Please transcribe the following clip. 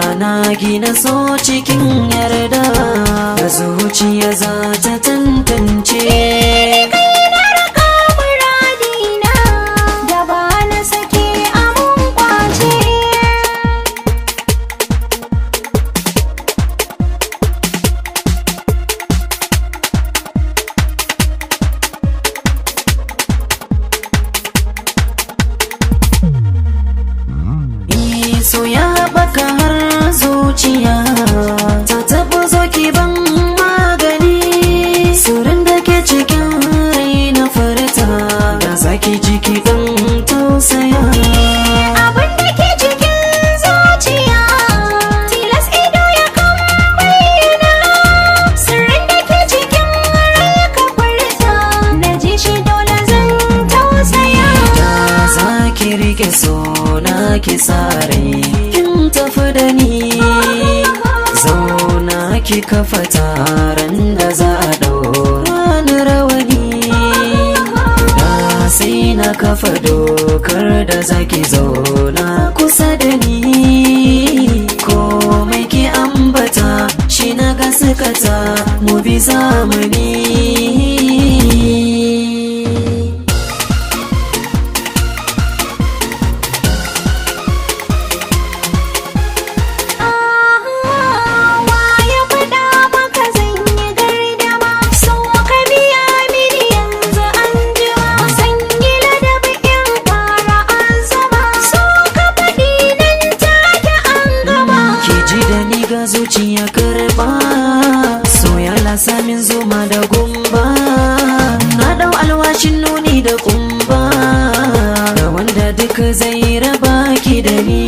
Ana gina so cikin yarda da zuciya za ta tantance. Kai na raka muradina da ba na sake amun kwace. So ya haɓaka har zuciya ta taɓa zo ki ban magani, sirrin da ke cikin rai na furta da zaki jiki ɗan tausaya. Abin da ke cikin zuciya tilas ido ya kan bayyana, sirrin da ke cikin rai ka furta na ji shi dole zan tausaya. Da za ki rike sona ki sare kin tafi da ni, zauna ki kafa taron da za a ɗaura ni rawani, da sai na kafa dokar da za ki zauna kusa da ni, komai ki ambata shi na gaskata, mu bi zamani. Wa ya faɗa maka zan yi gardama? So ka biya mini yanzu an jima, zan yi ladabi in fara azama, so ka faɗi nan take an gama. Ki ji da ni ga zuciya karba, so ya lasa min zuma da gumba, na dau alwashin nuni da kumba, da wanda duk zai raba ki da ni.